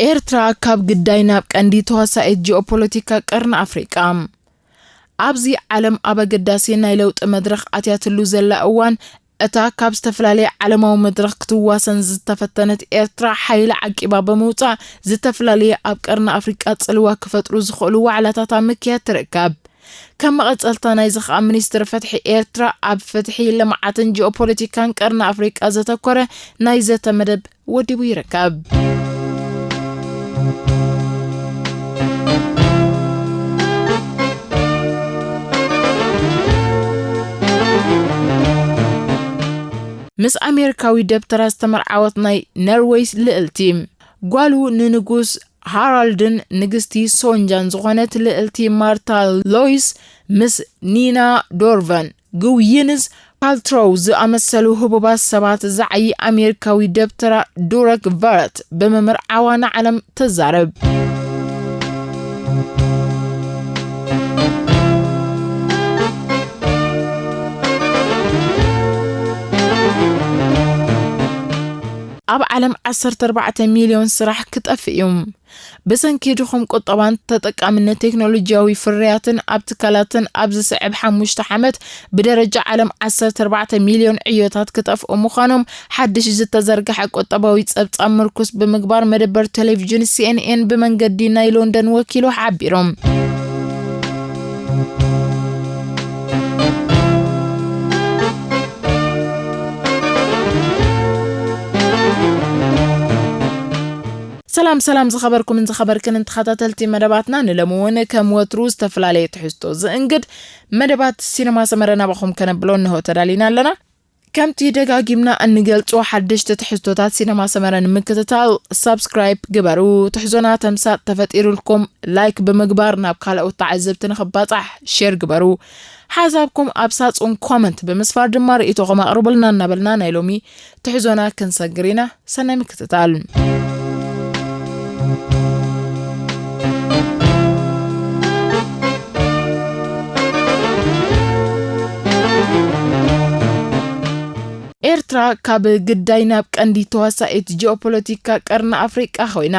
ኤርትራ ካብ ግዳይ ናብ ቀንዲ ተዋሳኢት ጂኦፖለቲካ ቀርኒ ኣፍሪቃ። ኣብዚ ዓለም ኣብ ኣገዳሲ ናይ ለውጢ መድረኽ ኣትያትሉ ዘላ እዋን፣ እታ ካብ ዝተፈላለየ ዓለማዊ መድረኽ ክትዋሰን ዝተፈተነት ኤርትራ፣ ሓይሊ ዓቂባ ብምውጻእ፣ ዝተፈላለየ ኣብ ቀርኒ ኣፍሪቃ ጽልዋ ክፈጥሩ ዝኽእሉ ዋዕላታት ኣብ ምክያድ ትርከብ። ከም መቐጸልታ ናይዚ ኸኣ፣ ሚኒስትሪ ፍትሒ ኤርትራ ኣብ ፍትሒ፣ ልምዓትን ጂኦፖለቲካን ቀርኒ ኣፍሪቃ ዘተኮረ ናይ ዘተ መደብ ወዲቡ ይርከብ። ምስ ኣሜሪካዊ ደብተራ ዝተመርዓወት ናይ ነርወይ ልእልቲ፣ ጓሉ ንንጉስ ሃራልድን ንግስቲ ሶንጃን ዝኾነት ልእልቲ ማርታ ሎይስ፣ ምስ ኒና ዶርቨን፣ ግዊንዝ ፓልትሮው ዝኣመሰሉ ህቡባት ሰባት ዝዓዪ ኣሜሪካዊ ደብተራ ዱረክ ቨረት ብምምርዓዋ ንዓለም ትዛረብ። ኣብ ዓለም ዓሰርተ ኣርባዕተ ሚልዮን ስራሕ ክጠፍእ እዩ። ብሰንኪ ድኹም ቁጠባን ተጠቃምነት ቴክኖሎጂያዊ ፍርያትን ኣብ ትካላትን ኣብ ዝስዕብ ሓሙሽተ ዓመት ብደረጃ ዓለም ዓሰርተ ኣርባዕተ ሚልዮን ዕዮታት ክጠፍኡ ምዃኖም ሓድሽ ዝተዘርግሐ ቁጠባዊ ጸብጻብ ምርኩስ ብምግባር መደበር ቴሌቪዥን ሲ ኤን ኤን ብመንገዲ ናይ ሎንደን ወኪሉ ሓቢሮም። ሰላም ሰላም ዝኸበርኩምን ዝኸበርክን ተኸታተልቲ መደባትና፣ ንሎሚ እውን ከም ወትሩ ዝተፈላለየ ትሕዝቶ ዝእንግድ መደባት ሲነማ ሰመረ ናባኹም ከነብሎ እንሆ ተዳሊና ኣለና። ከምቲ ደጋጊምና እንገልጾ፣ ሓደሽቲ ትሕዝቶታት ሲነማ ሰመረ ንምክትታል ሳብስክራይብ ግበሩ፣ ትሕዞና ተምሳጥ ተፈጢሩልኩም ላይክ ብምግባር ናብ ካልኦት ተዓዘብቲ ንኽባጻሕ ሼር ግበሩ። ሓሳብኩም ኣብ ሳጹን ኮመንት ብምስፋር ድማ ርእይቶኹም ኣቕርቡልና እናበልና ናይ ሎሚ ትሕዞና ክንሰግር ኢና። ሰናይ ምክትታል። ኤርትራ ካብ ግዳይ ናብ ቀንዲ ተዋሳኢት ጂኦፖለቲካ ቀርኒ ኣፍሪቃ ኮይና።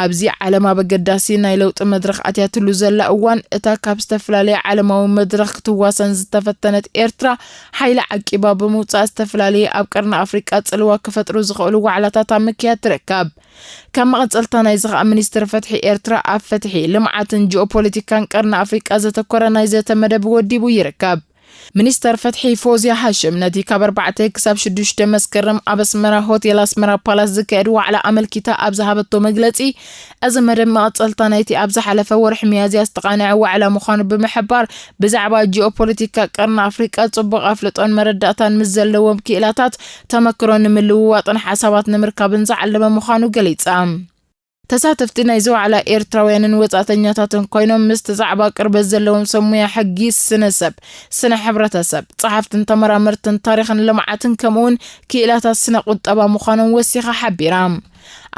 ኣብዚ ዓለም ኣብ ኣገዳሲ ናይ ለውጢ መድረኽ ኣትያትሉ ዘላ እዋን፣ እታ ካብ ዝተፈላለየ ዓለማዊ መድረኽ ክትዋሰን ዝተፈተነት ኤርትራ፣ ሓይሊ ዓቂባ ብምውጻእ፣ ዝተፈላለየ ኣብ ቀርኒ ኣፍሪቃ ጽልዋ ክፈጥሩ ዝኽእሉ ዋዕላታት ኣብ ምክያድ ትርከብ። ከም መቐጸልታ ናይዚ ኸኣ፣ ሚኒስትሪ ፍትሒ ኤርትራ ኣብ ፍትሒ፣ ልምዓትን ጂኦፖለቲካን ቀርኒ ኣፍሪቃ ዘተኮረ ናይ ዘተ መደብ ወዲቡ ይርከብ። ሚኒስተር ፍትሒ ፎዝያ ሃሽም ነቲ ካብ ኣርባዕተ ክሳብ ሽዱሽተ መስከረም ኣብ ኣስመራ ሆቴል ኣስመራ ፓላስ ዝካየድ ዋዕላ ኣመልኪታ ኣብ ዝሃበቶ መግለጺ፣ እዚ መደብ መቐጸልታ ናይቲ ኣብ ዝሓለፈ ወርሒ ሚያዝያ ዝተቓነዐ ዋዕላ ምዃኑ ብምሕባር፣ ብዛዕባ ጂኦፖለቲካ ቀርኒ ኣፍሪቃ ጽቡቕ ኣፍልጦን መረዳእታን ምስ ዘለዎም ክኢላታት ተመክሮ ንምልውዋጥን ሓሳባት ንምርካብን ዝዓለመ ምዃኑ ገሊጻ። ተሳተፍቲ ናይዚ ዋዕላ ኤርትራውያንን ወጻእተኛታትን ኮይኖም፣ ምስቲ ዛዕባ ቅርበት ዘለዎም ሰብ ሞያ ሕጊ፣ ስነ ሰብ፣ ስነ ሕብረተሰብ፣ ጸሓፍትን ተመራመርትን ታሪኽን ልምዓትን፣ ከምኡውን ክኢላታት ስነ ቁጠባ ምዃኖም ወሲኻ ሓቢራ።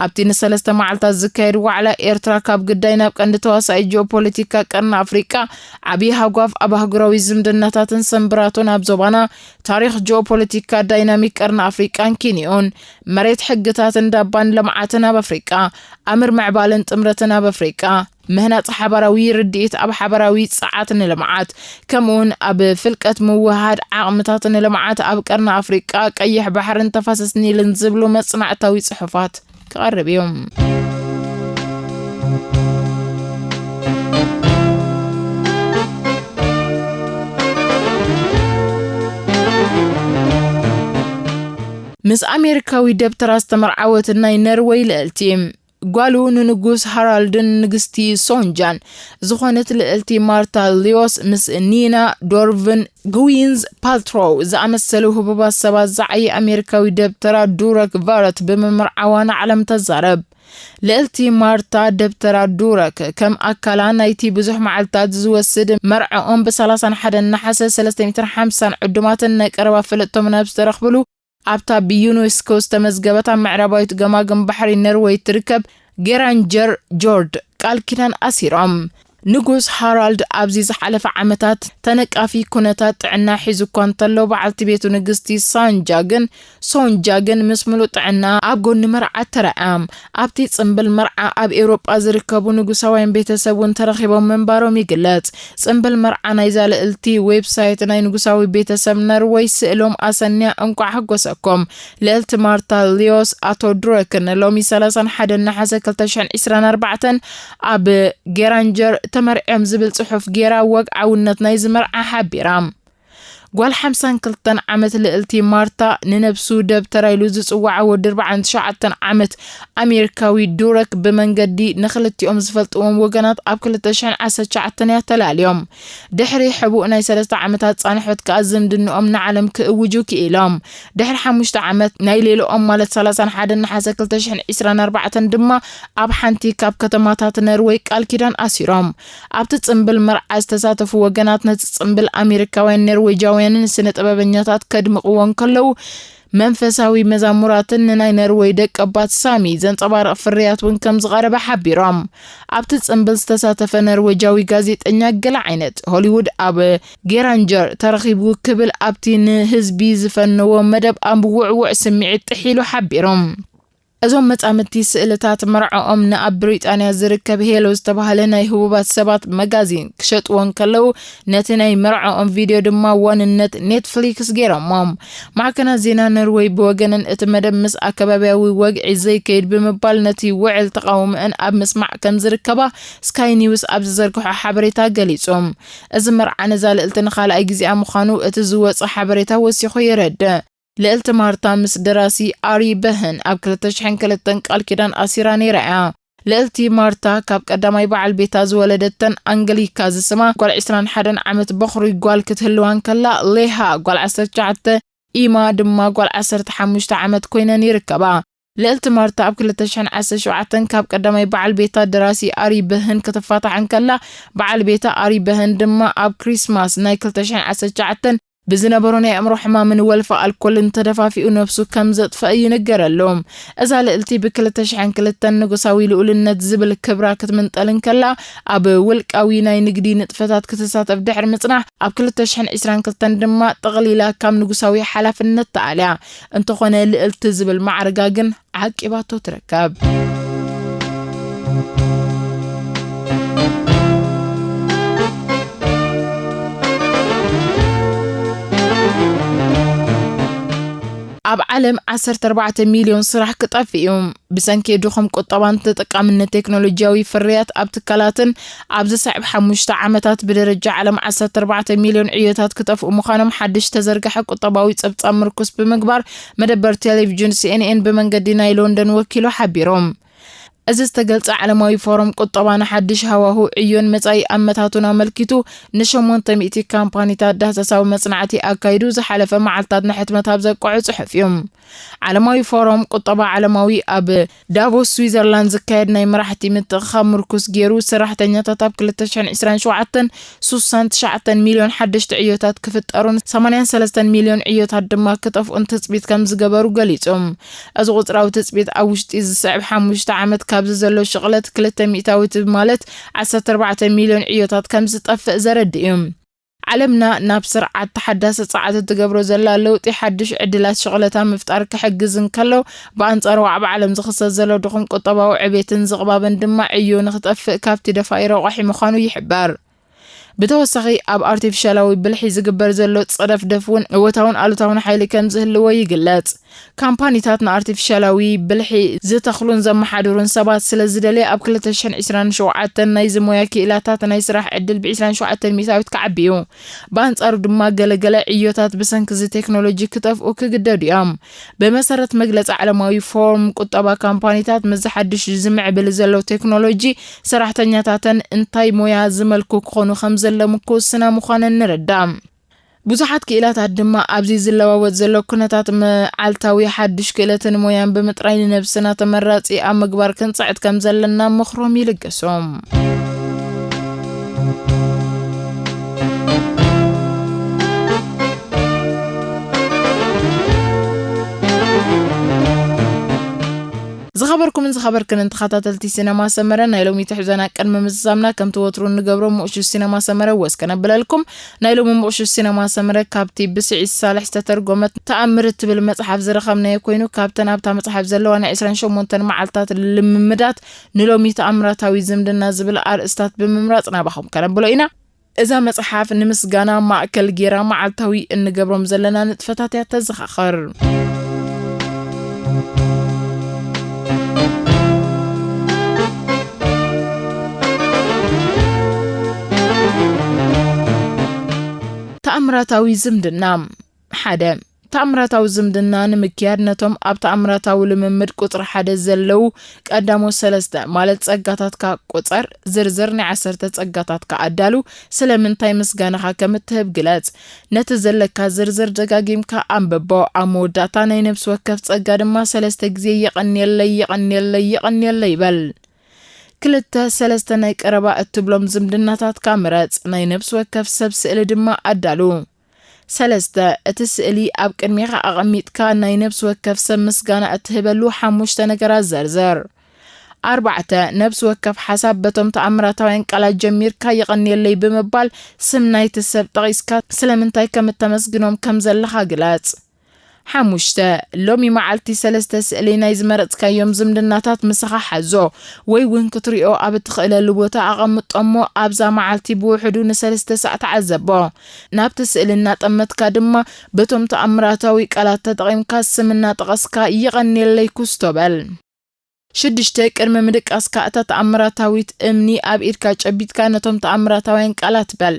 ኣብቲ ንሰለስተ መዓልታት ዝካየድ ዋዕላ፣ ኤርትራ ካብ ግዳይ ናብ ቀንዲ ተዋሳኢ ጂኦፖለቲካ ቀርኒ ኣፍሪቃ፣ ዓብዪ ሃጓፍ ኣብ ኣህጉራዊ ዝምድናታትን ሰንብራቱን ኣብ ዞባና፣ ታሪኽ ጂኦፖለቲካ ዳይናሚክ ቀርኒ ኣፍሪቃን ኬንዮን፣ መሬት ሕግታትን ዳባን ልምዓትን ኣብ ኣፍሪቃ፣ ኣምር ምዕባለን ጥምረትን ኣብ ኣፍሪቃ፣ ምህናጽ ሓባራዊ ርድኢት ኣብ ሓባራዊ ጸዓት ንልምዓት፣ ከምኡውን ኣብ ፍልቀት ምውህሃድ ዓቕምታት ንልምዓት ኣብ ቀርኒ ኣፍሪቃ፣ ቀይሕ ባሕርን ተፋሰስ ኒልን ዝብሉ መጽናዕታዊ ጽሑፋት ክቐርብ እዩ። ምስ ኣሜሪካዊ ደብተራ ዝተመርዓወት ናይ ነርወይ ልእልቲ፣ ጓሉ ንንጉስ ሃራልድን ንግስቲ ሶንጃን ዝኾነት ልእልቲ ማርታ ሊዮስ ምስ ኒና ዶርቭን ግዊንዝ ፓልትሮው ዝኣመሰሉ ህቡባት ሰባት ዝዓዪ ኣሜሪካዊ ደብተራ ዱረክ ቫረት ብምምርዓዋ ንዓለም ተዛረብ። ልእልቲ ማርታ ደብተራ ዱረክ ከም ኣካላ ናይቲ ብዙሕ መዓልታት ዝወስድ መርዕኦም ብ ሰላሳን ሓደን ነሓሰ ሰለስተ ሚእትን ሓምሳን ዕዱማትን ናይ ቀረባ ፍልጥቶም ናብ ዝተረኽብሉ ኣብታ ብዩኔስኮ ዝተመዝገበት ኣብ ምዕራባዊት ገማግም ባሕሪ ነርወይ ትርከብ ጌራንጀር ጆርድ ቃል ኪዳን ኣሲሮም። ንጉስ ሃራልድ ኣብዚ ዝሓለፈ ዓመታት ተነቃፊ ኩነታት ጥዕና ሒዙ እኳ እንተሎ፣ በዓልቲ ቤቱ ንግስቲ ሳንጃ ግን፣ ሶንጃ ግን ምስ ምሉእ ጥዕና ኣብ ጎኒ መርዓ ተራእያ። ኣብቲ ጽምብል መርዓ ኣብ ኤውሮጳ ዝርከቡ ንጉሳውያን ቤተሰብ እውን ተረኺቦም ምንባሮም ይግለጽ። ጽምብል መርዓ ናይዛ ልእልቲ ዌብሳይት ናይ ንጉሳዊ ቤተሰብ ነርወይ ስእሎም ኣሰንያ እንቋዕ ሓጎሰኩም። ልእልቲ ማርታ ሊዮስ ኣቶ ድረክን ሎሚ ሰላሳን ሓደን ነሓሰ ክልተ ሽሕን ዕስራን ኣርባዕተን ኣብ ጌራንጀር ተመርዕዮም ዝብል ጽሑፍ ጌራ ወግዓውነት ናይዚ መርዓ ሓቢራ። ጓል ሓምሳን ክልተን ዓመት ልእልቲ ማርታ ንነብሱ ደብተራ ኢሉ ዝጽዋዕ ወዲ ኣርባዓን ትሽዓተን ዓመት ኣሜሪካዊ ዱረክ ብመንገዲ ንኽልቲኦም ዝፈልጥዎም ወገናት ኣብ ክልተ ሽሕን ዓሰርተ ትሽዓተን እያ ተላልዮም። ድሕሪ ሕቡእ ናይ ሰለስተ ዓመታት ጻንሖት ከኣ ዝምድንኦም ንዓለም ክእውጁ ክኢሎም። ድሕሪ ሓሙሽተ ዓመት ናይ ሌልኦም ማለት ሰላሳን ሓደን ነሓሰ ክልተ ሽሕን ዕስራን ኣርባዕተን ድማ ኣብ ሓንቲ ካብ ከተማታት ነርወይ ቃል ኪዳን ኣሲሮም። ኣብቲ ጽምብል መርዓ ዝተሳተፉ ወገናት ነቲ ጽምብል ኣሜሪካውያን ነርዌጃውያንን ስነ ጥበበኛታት ከድምቕዎ እንከለዉ፣ መንፈሳዊ መዛሙራትን ንናይ ነርወይ ደቀባት ሳሚ ዘንጸባርቕ ፍርያት እውን ከም ዝቐረበ ሓቢሮም። ኣብቲ ጽምብል ዝተሳተፈ ነርወጃዊ ጋዜጠኛ ገለ ዓይነት ሆሊውድ ኣብ ጌራንጀር ተረኺቡ ክብል ኣብቲ ንህዝቢ ዝፈነዎ መደብ ኣብ ውዕዉዕ ስምዒት ጥሕ ኢሉ ሓቢሩ። እዞም መጻምድቲ ስእልታት መርዓኦም ንኣብ ብሪጣንያ ዝርከብ ሄሎ ዝተባህለ ናይ ህቡባት ሰባት መጋዚን ክሸጥዎ እንከለዉ፣ ነቲ ናይ መርዓኦም ቪድዮ ድማ ዋንነት ኔትፍሊክስ ገይሮሞ። ማዕከናት ዜና ኖርወይ ብወገነን እቲ መደብ ምስ ኣከባብያዊ ወግዒ ዘይከይድ ብምባል ነቲ ውዕል ተቓውሞአን ኣብ ምስማዕ ከም ዝርከባ ስካይ ኒውስ ኣብ ዝዘርግሖ ሓበሬታ ገሊጹ። እዚ መርዓ ነዛ ልእልቲ ንኻልኣይ ግዜኣ ምዃኑ እቲ ዝወጸ ሓበሬታ ወሲኹ የረድእ። ልእልቲ ማርታ ምስ ደራሲ ኣሪ በህን ኣብ ክልተ ሽሕን ክልተን ቃል ኪዳን ኣሲራ ነይራ እያ። ልእልቲ ማርታ ካብ ቀዳማይ በዓል ቤታ ዝወለደተን ኣንገሊካ ዝስማ ጓል ዕስራን ሓደን ዓመት በኹሪ ጓል ክትህልዋ እንከላ፣ ሌሃ ጓል ዓሰርተ ትሽዓተ፣ ኢማ ድማ ጓል ዓሰርተ ሓሙሽተ ዓመት ኮይነን ይርከባ። ልእልቲ ማርታ ኣብ ክልተ ሽሕን ዓሰርተ ሸውዓተን ካብ ቀዳማይ በዓል ቤታ ደራሲ ኣሪ በህን ክትፋታሕ እንከላ፣ በዓል ቤታ ኣሪ በህን ድማ ኣብ ክሪስማስ ናይ ክልተ ሽሕን ዓሰርተ ትሽዓተን ብዝነበሮ ናይ ኣእምሮ ሕማምን ወልፊ ኣልኮልን ተደፋፊኡ ነብሱ ከም ዘጥፈአ ይንገረሉ። እዛ ልእልቲ ብ ክልተ ሽሕን ክልተን ንጉሳዊ ልኡልነት ዝብል ክብራ ክትምንጠል እንከላ፣ ኣብ ውልቃዊ ናይ ንግዲ ንጥፈታት ክትሳተፍ ድሕሪ ምጽናሕ፣ ኣብ ክልተ ሽሕን ዕስራን ክልተን ድማ ጠቕሊላ ካብ ንጉሳዊ ሓላፍነት ተኣልያ። እንተኾነ፣ ልእልቲ ዝብል ማዕርጋ ግን ዓቂባቶ ትርከብ። ኣብ ዓለም ዓሰርተ ኣርባዕተ ሚልዮን ስራሕ ክጠፍእ እዩ። ብሰንኪ ድኹም ቁጠባን ተጠቃምነት ቴክኖሎጂያዊ ፍርያት ኣብ ትካላትን ኣብ ዝስዕብ ሓሙሽተ ዓመታት ብደረጃ ዓለም ዓሰርተ ኣርባዕተ ሚልዮን ዕዮታት ክጠፍኡ ምዃኖም ሓድሽ ተዘርግሐ ቁጠባዊ ጸብጻብ ምርኩስ ብምግባር መደበር ቴሌቪዥን ሲኤንኤን ብመንገዲ ናይ ሎንደን ወኪሉ ሓቢሩ። እዚ ዝተገልጸ ዓለማዊ ፎረም ቁጠባ ንሓድሽ ሃዋሁ ዕዮን መጻኢ ኣመታቱን ኣመልኪቱ ንሸሞንተ ሚእቲ ካምፓኒታት ዳህሳሳዊ መጽናዕቲ ኣካይዱ ዝሓለፈ መዓልታት ንሕትመት ኣብ ዘብቅዖ ጽሑፍ እዩ። ዓለማዊ ፎረም ቁጠባ ዓለማዊ ኣብ ዳቮስ ስዊዘርላንድ ዝካየድ ናይ መራሕቲ ምትእኽኻብ ምርኩስ ገይሩ፣ ሰራሕተኛታት ኣብ ክልተ ሽሕን ዕስራን ሸውዓተን ስሳን ትሽዓተን ሚልዮን ሓደሽቲ ዕዮታት ክፍጠሩን ሰማንያን ሰለስተን ሚልዮን ዕዮታት ድማ ክጠፍኡን ትጽቢት ከም ዝገበሩ ገሊጹ። እዚ ቁጽራዊ ትጽቢት ኣብ ውሽጢ ዝስዕብ ሓሙሽተ ዓመት ካብዚ ዘሎ ሽቕለት ክልተ ሚእታዊት ማለት ዓሰርተ ኣርባዕተ ሚልዮን ዕዮታት ከም ዝጠፍእ ዘረድእ እዩ። ዓለምና ናብ ስርዓት ተሓዳሲ ጸዓት እትገብሮ ዘላ ለውጢ ሓድሽ ዕድላት ሽቕለታ ምፍጣር ክሕግዝ እንከሎ፣ ብኣንጻሩ ኣብ ዓለም ዝኽሰት ዘሎ ድኹም ቁጠባዊ ዕቤትን ዝቕባበን ድማ ዕዮ ንኽጠፍእ ካብቲ ደፋኢ ረቋሒ ምዃኑ ይሕበር። ብተወሳኺ ኣብ ኣርቲፊሻላዊ ብልሒ ዝግበር ዘሎ ጸደፍደፍ እውን እወታውን ኣሉታውን ሓይሊ ከም ዝህልዎ ይግለጽ። ካምፓኒታት ንኣርቲፊሻላዊ ብልሒ ዝተኽሉን ዘመሓድሩን ሰባት ስለ ዝደልየ፣ ኣብ ክልተ ሽሕን ዕስራን ሸውዓተን ናይዚ ሞያ ክኢላታት ናይ ስራሕ ዕድል ብ ዕስራን ሸውዓተን ሚእታዊት ክዓቢ እዩ። ብኣንጻሩ ድማ ገለገለ ዕዮታት ብሰንኪ እዚ ቴክኖሎጂ ክጠፍኡ ክግደዱ እዮም። ብመሰረት መግለጺ ዓለማዊ ፎርም ቁጠባ፣ ካምፓኒታት ምስዚ ሓድሽ ዝምዕብል ዘሎ ቴክኖሎጂ ሰራሕተኛታተን እንታይ ሞያ ዝመልኩ ክኾኑ ከም ዘለዎም ክውስና ምዃነን ንርዳእ። ብዙሓት ክኢላታት ድማ ኣብዚ ዝለዋወጥ ዘሎ ኩነታት መዓልታዊ ሓድሽ ክእለትን ሞያን ብምጥራይ ንነብስና ተመራጺ ኣብ ምግባር ክንጽዕት ከም ዘለና ምኽሮም ይልግሱ። ዝኸበርኩምን ዝኸበርክን ተኸታተልቲ ሲነማ ሰመረ፣ ናይ ሎሚ ትሕዘና ቅድሚ ምዝዛምና ከምቲ ወትሩ እንገብሮ ምቑሹሽ ሲነማ ሰመረ ወስ ከነብለልኩም። ናይ ሎሚ ምቑሹሽ ሲነማ ሰመረ ካብቲ ብስዒድ ሳልሕ ዝተተርጎመት ተኣምር እትብል መጽሓፍ ዝረኸብናዮ ኮይኑ፣ ካብተን ኣብታ መጽሓፍ ዘለዋ ናይ ዕስራን ሸሞንተን መዓልታት ልምምዳት ንሎሚ ተኣምራታዊ ዝምድና ዝብል ኣርእስታት ብምምራጽ ናባኹም ከነብሎ ኢና። እዛ መጽሓፍ ንምስጋና ማእከል ጌራ መዓልታዊ እንገብሮም ዘለና ንጥፈታት እያ ተዘኻኽር። ተኣምራታዊ ዝምድና። ሓደ። ተኣምራታዊ ዝምድና ንምክያድ ነቶም ኣብ ተኣምራታዊ ልምምድ ቁጽሪ ሓደ ዘለዉ ቀዳሞት ሰለስተ ማለት ጸጋታትካ ቁጸር፣ ዝርዝር ናይ ዓሰርተ ጸጋታትካ ኣዳሉ፣ ስለምንታይ ምስጋናኻ ከም እትህብ ግለጽ። ነቲ ዘለካ ዝርዝር ደጋጊምካ ኣንብቦ። ኣብ መወዳእታ ናይ ነፍሲ ወከፍ ጸጋ ድማ ሰለስተ ግዜ የቐንየለይ፣ የቐንየለይ፣ የቐንየለይ በል። ክልተ፣ ሰለስተ ናይ ቀረባ እትብሎም ዝምድናታትካ ምረጽ። ናይ ነፍሲ ወከፍ ሰብ ስእሊ ድማ ኣዳሉ። ሰለስተ፣ እቲ ስእሊ ኣብ ቅድሜኻ ኣቐሚጥካ ናይ ነፍሲ ወከፍ ሰብ ምስጋና እትህበሉ ሓሙሽተ ነገራት ዘርዝር። ኣርባዕተ፣ ነፍሲ ወከፍ ሓሳብ በቶም ተኣምራታውያን ቃላት ጀሚርካ የቐንየለይ ብምባል ስም ናይቲ ሰብ ጠቒስካ ስለምንታይ ከም እተመስግኖም ከም ዘለኻ ግለጽ። ሓሙሽተ፣ ሎሚ መዓልቲ ሰለስተ ስእሊ ናይ ዝመረጽካዮም ዝምድናታት ምሳኻ ሓዞ፣ ወይ እውን ክትሪኦ ኣብ እትኽእለሉ ቦታ ኣቐምጦ እሞ ኣብዛ መዓልቲ ብውሕዱ ንሰለስተ ሳዕ ተዓዘቦ። ናብቲ ስእሊ እናጠመትካ ድማ በቶም ተኣምራታዊ ቃላት ተጠቒምካ ስም እናጠቐስካ የቐንየለይ ኩስቶ በል። ሽዱሽተ፣ ቅድሚ ምድቃስካ እታ ተኣምራታዊት እምኒ ኣብ ኢድካ ጨቢጥካ ነቶም ተኣምራታውያን ቃላት በል።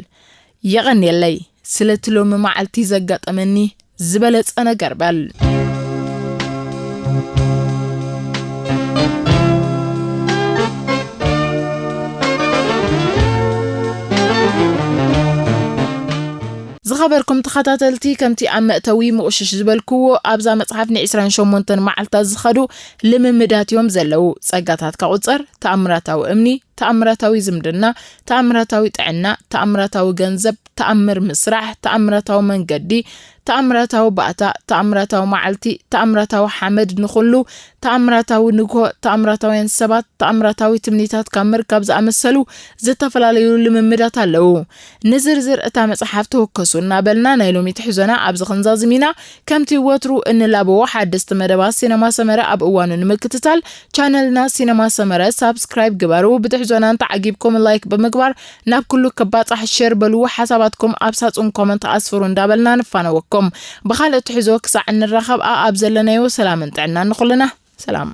የቐንየለይ ስለቲ ሎሚ መዓልቲ ዘጋጠመኒ ዝበለጸ ነገር በል። ዝኸበርኩም ተኸታተልቲ፣ ከምቲ ኣብ መእተዊ ምቑሽሽ ዝበልክዎ፣ ኣብዛ መጽሓፍ ንዒስራን ሸሞንተን መዓልታት ዝኸዱ ልምምዳት እዮም ዘለዉ። ጸጋታትካ ቁጸር፣ ተኣምራታዊ እምኒ፣ ተኣምራታዊ ዝምድና፣ ተኣምራታዊ ጥዕና፣ ተኣምራታዊ ገንዘብ፣ ተኣምር ምስራሕ፣ ተኣምራታዊ መንገዲ፣ ተኣምራታዊ ባእታ፣ ተኣምራታዊ መዓልቲ፣ ተኣምራታዊ ሓመድ ንኹሉ፣ ተኣምራታዊ ንግሆ፣ ተኣምራታውያን ሰባት፣ ተኣምራታዊ ትምኒታት ካብ ምርካብ ዝኣመሰሉ ዝተፈላለዩ ልምምዳት ኣለዉ። ንዝርዝር እታ መጽሓፍ ተወከሱ እናበልና ናይ ሎሚ ትሕዞና ኣብዚ ክንዛዝም ኢና። ከምቲ ወትሩ እንላበዎ ሓደስቲ መደባት ሲነማ ሰመረ ኣብ እዋኑ ንምክትታል ቻነልና ሲነማ ሰመረ ሳብስክራይብ ግበሩ። ብትሕዞና እንተዓጊብኩም ላይክ ብምግባር ናብ ኩሉ ክባጻሕ ሼር በልዎ። ሓሳባትኩም ኣብ ሳጹን ኮመንት ኣስፍሩ እንዳበልና ንፋነወኩም። ብኻልእ ትሕዞ ክሳዕ እንራኸብ ኣብ ዘለናዮ ሰላምን ጥዕናን ንኹልና። ሰላም።